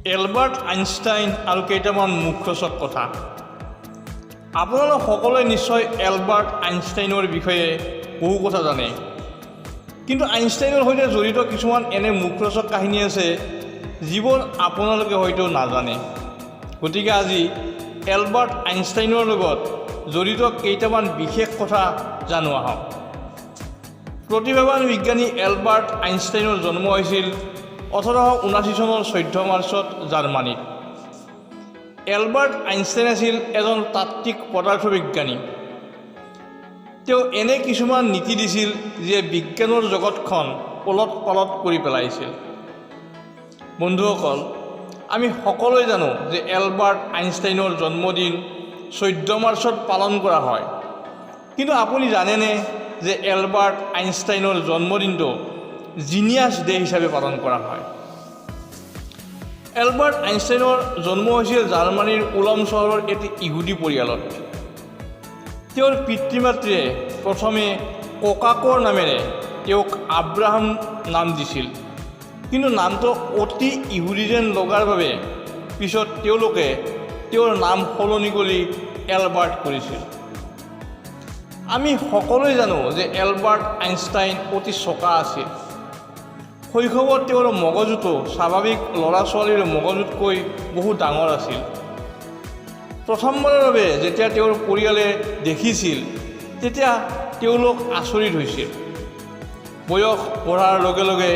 Albert Einstein আৰু কেইটামান মুখৰোচক কথা। আপোনালোক সকলোৱে নিশ্চয় এলবাৰ্ট আইনষ্টাইনৰ বিষয়ে বহু কথা জানে। কিন্তু আইনষ্টাইনৰ সৈতে জড়িত কিছুমান এনে মুখৰোচক কাহিনী আছে, যিবোৰ আপোনালোকে হয়তো নাজানে। গতিকে আজি এলবাৰ্ট আইনষ্টাইনৰ লগত জড়িত কেইটামান বিশেষ কথা জানো আহক। প্ৰতিভাৱান বিজ্ঞানী এলবাৰ্ট আইনষ্টাইনৰ জন্ম হৈছিল 1879 চনৰ 14 মাৰ্চত জাৰ্মানীত। এলবাৰ্ট আইনষ্টাইন আছিল এজন তাত্ত্বিক পদাৰ্থ বিজ্ঞানী। তেওঁ এনে কিছুমান নীতি দিছিল, যিয়ে বিজ্ঞানৰ জগতখন ওলট পালট কৰি পেলাইছিল। বন্ধুসকল, আমি সকলোৱে জানো যে এলবাৰ্ট আইনষ্টাইনৰ জন্মদিন 14 মাৰ্চত পালন কৰা হয়। কিন্তু আপুনি জানেনে যে এলবাৰ্ট আইনষ্টাইনৰ জন্মদিনটো জিনিয়াছ ডে হিচাপে পালন কৰা হয়? এলবাৰ্ট আইনষ্টাইনৰ জন্ম হৈছিল জাৰ্মানীৰ উলম চহৰৰ এটি ইহুদী পৰিয়ালত। তেওঁৰ পিতৃ মাতৃয়ে প্ৰথমে ককাকৰ নামেৰে তেওঁক আব্ৰাহাম নাম দিছিল। কিন্তু নামটো অতি ইহুদী যেন লগাৰ বাবে পিছত তেওঁলোকে তেওঁৰ নাম সলনি কৰি এলবাৰ্ট কৰিছিল। আমি সকলোৱে জানো যে এলবাৰ্ট আইনষ্টাইন অতি চোকা আছিল। শৈশৱত তেওঁৰ মগজুটো স্বাভাৱিক ল'ৰা ছোৱালীৰ মগজুতকৈ বহু ডাঙৰ আছিল। প্ৰথমবাৰৰ বাবে যেতিয়া তেওঁৰ পৰিয়ালে দেখিছিল, তেতিয়া তেওঁলোক আচৰিত হৈছিল। বয়স বঢ়াৰ লগে লগে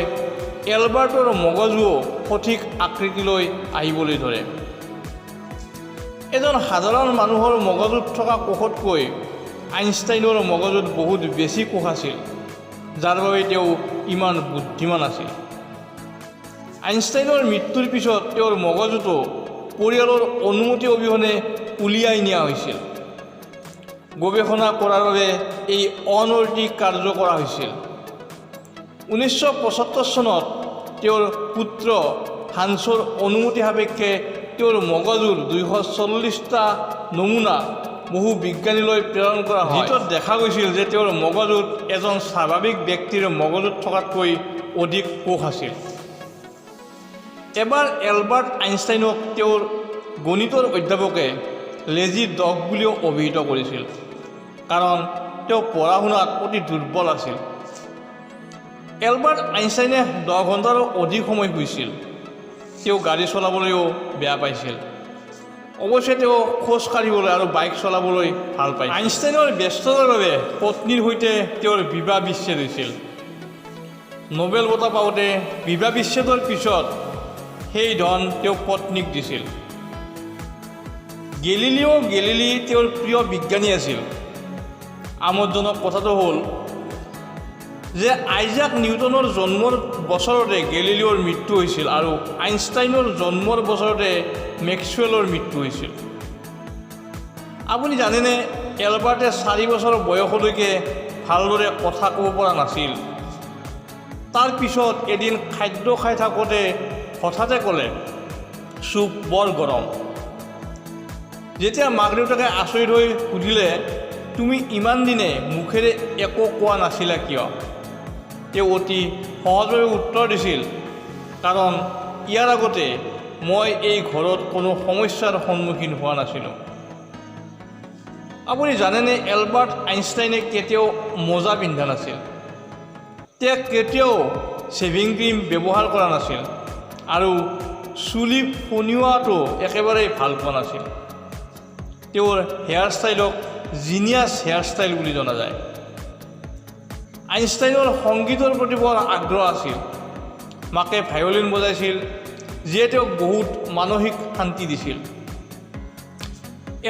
এলবাৰ্টৰ মগজুও সঠিক আকৃতিলৈ আহিবলৈ ধৰে। এজন সাধাৰণ মানুহৰ মগজুত থকা কোষতকৈ আইনষ্টাইনৰ মগজুত বহুত বেছি কোষ আছিল, যাৰ বাবে তেওঁ ইমান বুদ্ধিমান আছিল। আইনষ্টাইনৰ মৃত্যুৰ পিছত তেওঁৰ মগজুটো পৰিয়ালৰ অনুমতি অবিহনে উলিয়াই নিয়া হৈছিল। গৱেষণা কৰাৰ বাবে এই অনৈতিক কাৰ্য কৰা হৈছিল। 1975 চনত তেওঁৰ পুত্ৰ হান্সৰ অনুমতি সাপেক্ষে তেওঁৰ মগজুৰ 240টা নমুনা বহু বিজ্ঞানীলৈ প্ৰেৰণ কৰা হয়, যিটোত দেখা গৈছিল যে তেওঁৰ মগজুত এজন স্বাভাৱিক ব্যক্তিৰ মগজুত থকাতকৈ অধিক কোষ আছিল। এবাৰ এলবাৰ্ট আইনষ্টাইনক তেওঁৰ গণিতৰ অধ্যাপকে লেজি ডগ বুলিও অভিহিত কৰিছিল, কাৰণ তেওঁ পঢ়া শুনাত অতি দুৰ্বল আছিল। এলবাৰ্ট আইনষ্টাইনে 10 ঘণ্টাৰো অধিক সময় শুইছিল। তেওঁ গাড়ী চলাবলৈও বেয়া পাইছিল। অৱশ্যে তেওঁ খোজ কাঢ়িবলৈ আৰু বাইক চলাবলৈ ভাল পায়। আইনষ্টাইনৰ ব্যস্ততাৰ বাবে পত্নীৰ সৈতে তেওঁৰ বিবাহ বিচ্ছেদ হৈছিল। নোবেল বঁটা পাওঁতে বিবাহ বিচ্ছেদৰ পিছত সেই ধন তেওঁ পত্নীক দিছিল। গেলিলিঅ' গেলিলি তেওঁৰ প্ৰিয় বিজ্ঞানী আছিল। আমোদজনক কথাটো হ'ল যে আইজাক নিউটনৰ জন্মৰ বছৰতে গেলিলিঅ'ৰ মৃত্যু হৈছিল আৰু আইনষ্টাইনৰ জন্মৰ বছৰতে মেক্সৱেলৰ মৃত্যু হৈছিল। আপুনি জানেনে, এলবাৰ্টে 4 বছৰ বয়সলৈকে ভালদৰে কথা ক'ব পৰা নাছিল। তাৰ পিছত এদিন খাদ্য খাই থাকোঁতে হঠাতে ক'লে, "চুপ বৰ গৰম।" যেতিয়া মাক দেউতাকে আচৰিত হৈ সুধিলে, "তুমি ইমান দিনে মুখেৰে একো কোৱা নাছিলা কিয়?" তেওঁ অতি সহজভাৱে উত্তৰ দিছিল, "কাৰণ ইয়াৰ আগতে মই এই ঘৰত কোনো সমস্যাৰ সন্মুখীন হোৱা নাছিলোঁ।" আপুনি জানেনে, এলবাৰ্ট আইনষ্টাইনে কেতিয়াও মোজা পিন্ধা নাছিল। তেওঁ কেতিয়াও শ্বেভিং ক্ৰীম ব্যৱহাৰ কৰা নাছিল আৰু চুলি ফণিওৱাটো একেবাৰেই ভাল পোৱা নাছিল। তেওঁৰ হেয়াৰ ষ্টাইলক জিনিয়াছ হেয়াৰ ষ্টাইল বুলি জনা যায়। আইনষ্টাইনৰ সংগীতৰ প্ৰতি বৰ আগ্ৰহ আছিল। মাকে ভায়লিন বজাইছিল, যিয়ে তেওঁক বহুত মানসিক শান্তি দিছিল।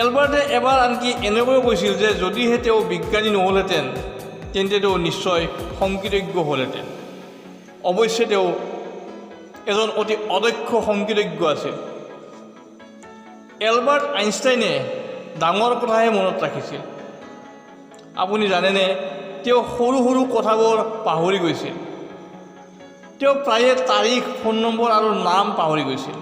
এলবাৰ্টে এবাৰ আনকি এনেকৈও কৈছিল যে যদিহে তেওঁ বিজ্ঞানী নহ'লহেঁতেন, তেন্তে তেওঁ নিশ্চয় সংগীতজ্ঞ হ'লহেঁতেন। অৱশ্যে তেওঁ এজন অতি অদক্ষ সংগীতজ্ঞ আছিল। এলবাৰ্ট আইনষ্টাইনে ডাঙৰ কথাহে মনত ৰাখিছিল। আপুনি জানেনে, তেওঁ সৰু সৰু কথাবোৰ পাহৰি গৈছিল। তেওঁ প্ৰায়ে তাৰিখ, ফোন নম্বৰ আৰু নাম পাহৰি গৈছিল।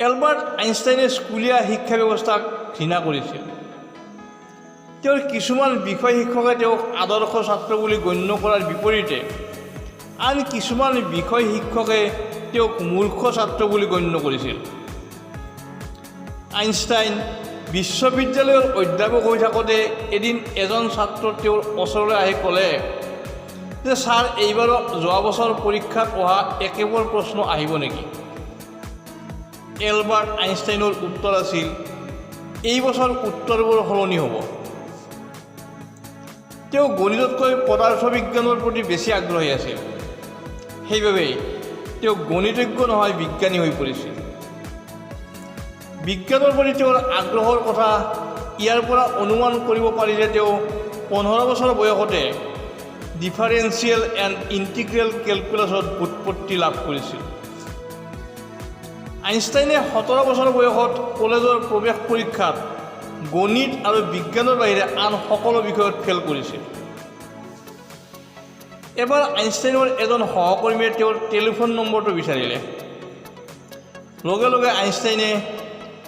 এলবাৰ্ট আইনষ্টাইনে স্কুলীয়া শিক্ষা ব্যৱস্থাক ঘৃণা কৰিছিল। তেওঁৰ কিছুমান বিষয় শিক্ষকে তেওঁক আদৰ্শ ছাত্ৰ বুলি গণ্য কৰাৰ বিপৰীতে আন কিছুমান বিষয় শিক্ষকে তেওঁক মূৰ্খ ছাত্ৰ বুলি গণ্য কৰিছিল। আইনষ্টাইন বিশ্ববিদ্যালয়ৰ অধ্যাপক হৈ থাকোঁতে এদিন এজন ছাত্ৰ তেওঁৰ ওচৰলৈ আহি ক'লে যে, "ছাৰ, এইবাৰো যোৱা বছৰ পৰীক্ষাত অহা একেবোৰ প্ৰশ্ন আহিব নেকি?" এলবাৰ্ট আইনষ্টাইনৰ উত্তৰ আছিল, "এই বছৰ উত্তৰবোৰ সলনি হ'ব।" তেওঁ গণিততকৈ পদাৰ্থ বিজ্ঞানৰ প্ৰতি বেছি আগ্ৰহী আছিল। সেইবাবেই তেওঁ গণিতজ্ঞ নহয়, বিজ্ঞানী হৈ পৰিছিল। বিজ্ঞানৰ প্ৰতি তেওঁৰ আগ্ৰহৰ কথা ইয়াৰ পৰা অনুমান কৰিব পাৰি যে তেওঁ 15 বছৰ বয়সতে ডিফাৰেঞ্চিয়েল এণ্ড ইণ্টিগ্ৰেল কেলকুলাছত ব্যুৎপত্তি লাভ কৰিছিল। আইনষ্টাইনে 17 বছৰ বয়সত কলেজৰ প্ৰৱেশ পৰীক্ষাত গণিত আৰু বিজ্ঞানৰ বাহিৰে আন সকলো বিষয়ত ফেইল কৰিছিল। এবাৰ আইনষ্টাইনৰ এজন সহকৰ্মীয়ে তেওঁৰ টেলিফোন নম্বৰটো বিচাৰিলে। লগে লগে আইনষ্টাইনে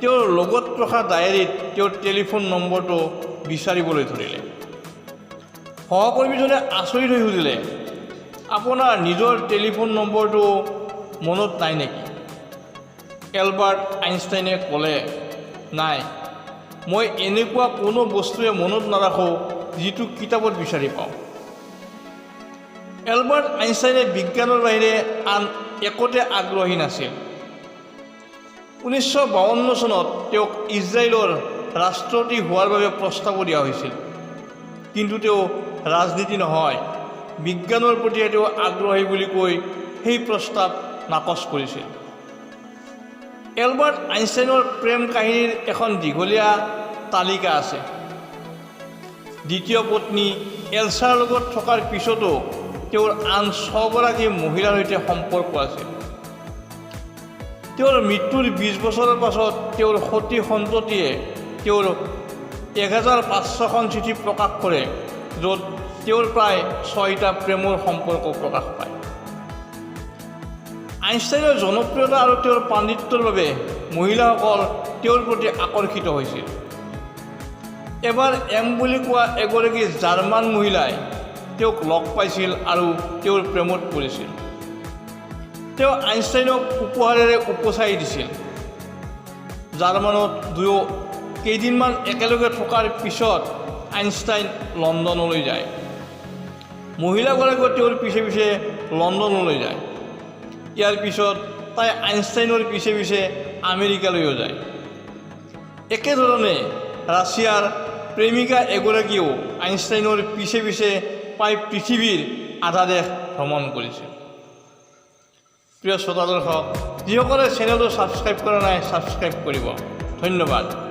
তেওঁৰ লগত ৰখা ডায়েৰীত তেওঁৰ টেলিফোন নম্বৰটো বিচাৰিবলৈ ধৰিলে। সহকৰ্মীজনে আচৰিত হৈ সুধিলে, "আপোনাৰ নিজৰ টেলিফোন নম্বৰটো মনত নাই নেকি?" এলবাৰ্ট আইনষ্টাইনে ক'লে, "নাই, মই এনেকুৱা কোনো বস্তুৱে মনত নাৰাখোঁ যিটো কিতাপত বিচাৰি পাওঁ।" এলবাৰ্ট আইনষ্টাইনে বিজ্ঞানৰ বাহিৰে আন একোতে আগ্ৰহী নাছিল। 1952 চনত তেওঁক ইজৰাইলৰ ৰাষ্ট্ৰপতি হোৱাৰ বাবে প্ৰস্তাৱো দিয়া হৈছিল। কিন্তু তেওঁ ৰাজনীতি নহয়, বিজ্ঞানৰ প্ৰতিহে তেওঁ আগ্ৰহী বুলি কৈ সেই প্ৰস্তাৱ নাকচ কৰিছিল। এলবাৰ্ট আইনষ্টাইনৰ প্ৰেম কাহিনীৰ এখন দীঘলীয়া তালিকা আছে। দ্বিতীয় পত্নী এলছাৰ লগত থকাৰ পিছতো তেওঁৰ আন ছগৰাকী মহিলাৰ সৈতে সম্পৰ্ক আছিল। তেওঁৰ মৃত্যুৰ 20 বছৰৰ পাছত তেওঁৰ সতি সন্ততিয়ে তেওঁৰ 1500খন চিঠি প্ৰকাশ কৰে, য'ত তেওঁৰ প্ৰায় ছয়টা প্ৰেমৰ সম্পৰ্ক প্ৰকাশ পায়। আইনষ্টাইনৰ জনপ্ৰিয়তা আৰু তেওঁৰ পাণ্ডিত্যৰ বাবে মহিলাসকল তেওঁৰ প্ৰতি আকৰ্ষিত হৈছিল। এবাৰ এম বুলি কোৱা এগৰাকী জাৰ্মান মহিলাই তেওঁক লগ পাইছিল আৰু তেওঁৰ প্ৰেমত পৰিছিল। তেওঁ আইনষ্টাইনক উপহাৰেৰে উপচাই দিছিল। জাৰ্মানত দুয়ো কেইদিনমান একেলগে থকাৰ পিছত আইনষ্টাইন লণ্ডনলৈ যায়। মহিলাগৰাকীও তেওঁৰ পিছে পিছে লণ্ডনলৈ যায়। ইয়াৰ পিছত তাই আইনষ্টাইনৰ পিছে পিছে আমেৰিকালৈও যায়। একেধৰণে ৰাছিয়াৰ প্ৰেমিকা এগৰাকীয়েও আইনষ্টাইনৰ পিছে পিছে প্ৰায় পৃথিৱীৰ আধা দেশ ভ্ৰমণ কৰিছিল। প্ৰিয় শ্ৰোতা দৰ্শক, যিসকলে চেনেলটো ছাবস্ক্ৰাইব কৰা নাই, ছাবস্ক্ৰাইব কৰিব। ধন্যবাদ।